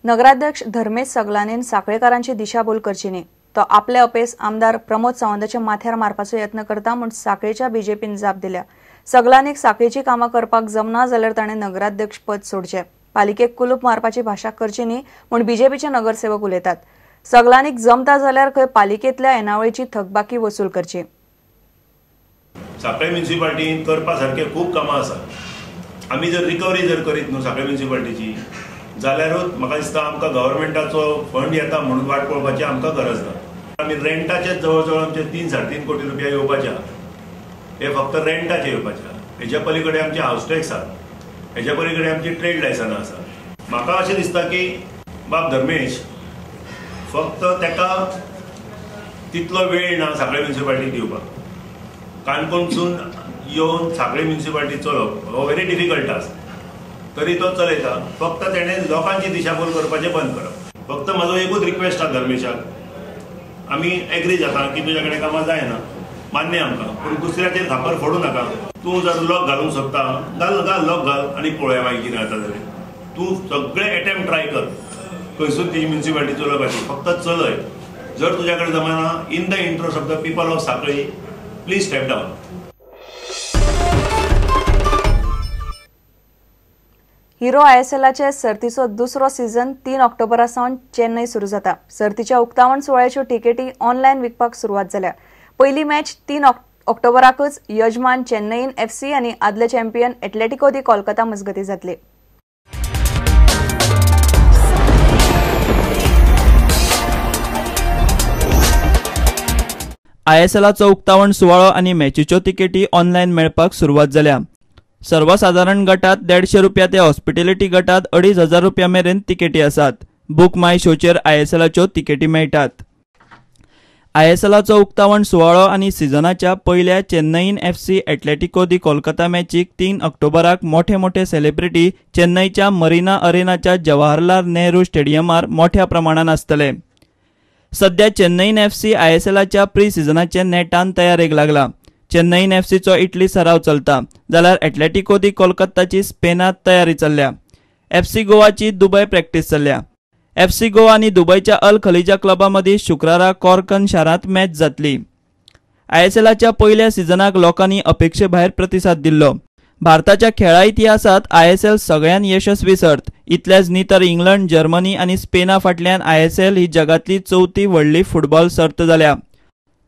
नगराध्यक्ष धर्मेश सगलानेन साखळेकारांची दिशाभूल करची न्ही। तो आपले अपेस आमदार प्रमोद सावंताच्या माथ्यार मारपाचो यत्न करता म्हूण साखळेच्या बीजेपीन जाप दिल्या। सगलानेक साखळेची कामां करपाक जमना जाल्यार ताणें नगराध्यक्ष पद सोडचें। पालिकेक कुलूप मारपाची भाशा करची न्ही म्हूण बीजेपीचे नगरसेवक उलयतात। सगलानेक जमता जाल्यार खंय पालिकेंतल्या येणावळीची थकबाकी वसूल करची। साखळे म्युनिसिपालिटीन करपा सारके खूब कामां आसा। आमी जर रिकवरी जर करीत न्हू साखळे म्युनिसिपालिटीची जाल्यारूच म्हाका दिसता आमकां गव्हर्मेंटाचो फंड येता म्हणून वाट पळोवपाची आमकां गरज ना। आमी रेंटाचे जवळ जवळ आमचे 3-3.5 कोटी रुपया येवपाचे, हे फक्त रेंटाचे येवपाचे। हेज्या पलीकडे आमचे हावस टॅक्स आसा, हेज्या पलीकडे आमची ट्रेड लायसनां आसा। म्हाका अशें दिसता की बाब धर्मेश फक्त ताका तितलो वेळ ना साखळे म्युनिसिपालिटीक दिवपाक। काणकोणसून येवन साखळे म्युनिसिपालिटी चलोवप हो व्हेरी डिफिकल्ट टास्क, तरी तो चलयता। फक्त तेणें लोकांची दिशाभूल करपाचें बंद करप। फक्त म्हाजो एकूच रिक्वेस्ट आसा धर्मेशाक, आमी एग्री जाता की तुज्या कडेन कामां जायना, मान्य आमकां, पूण दुसऱ्याचेर खापर फोडूं नाका। तूं जर लॉक घालूंक सोदता घाल घाल लॉक घाल आनी पळोवया मागीर कितें जाता जाल्यार। तूं सगळे एटेम्प्ट ट्राय कर खंयसून ती म्युनिसिपालिटी चलोवपाची, फक्त चलय। जर तुज्या कडेन जमना, in the interest of the people of Sanquelim, please step down. Hero आयएसएलाचे सर्तीचो दुसरो सीझन 3 ऑक्टोबरा सावन चेन्नई सुरू जाता। सर्तीच्या उक्तावण सुवाळ्याच्यो तिकेटी ऑनलायन विकपाक सुरवात जाल्या। पयली मॅच 3 ऑक्टोबराकच यजमान चेन्नईन एफसी आनी आदले चॅम्पियन एटलेटिको दी कोलकाता मजगती जातली। आयएसएलाचो उक्तावण सुवाळो आनी मॅचीच्यो तिकेटी ऑनलायन मेळपाक सुरवात जाल्या। सर्वसाधारण गटात 150 रुपया ते हॉस्पिटॅलिटी गटात 2500 रुपया मेरेन तिकेटी आसात। बुक माय शोचेर आयएसएलाच्यो तिकेटी मेळटात। आयएसएलाचो उक्तावण सुवाळो आनी सिजनाच्या पयल्या चेन्नईन एफसी एटलेटिको दी कोलकाता मॅचीक 3 ऑक्टोबराक मोठे मोठे सेलिब्रिटी चेन्नईच्या मरीना अरेनाच्या जवाहरलाल नेहरू स्टेडियमार मोठ्या प्रमाणान आसतले। सध्या चेन्नईन एफसी आयएसएलाच्या प्री सिजनाचे नेटान तयारेक लागला। चेन्नईन एफसीचो इटली सराव चलता जाल्यार एटलेटिको दी कोलकाताची स्पेनात तयारी चल्ल्या। एफसी गोवाची दुबय प्रॅक्टीस चल्ल्या। एफसी गोवा आनी दुबयच्या अल खलिजा क्लबा मदीं शुक्रारा कॉर्कन शारांत मॅच जातली। आयएसएलाच्या पयल्या सिजनाक लोकांनी अपेक्षे भायर प्रतिसाद दिल्लो। भारताच्या खेळा इतिहासात आयएसएल सगळ्यान यशस्वी सर्त। इतल्याच न्ही तर इंग्लंड, जर्मनी आनी स्पेना फाटल्यान आयएसएल ही जगांतली चवथी व्हडली फुटबॉल सर्त जाल्या।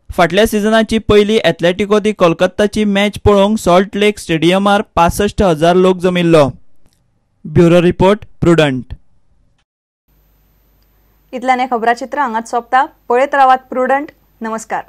फाटल्या सिजनाची पयली एथलेटिको दी कोलकाताची मॅच पळोवंक सॉल्ट लेक स्टेडियमार 65,000 लोक जमिल्लो। Bureau report, Prudent. इतल्यान खबराचित्र हांगाच सोंपता। पळयत रावात प्रुडंट। नमस्कार।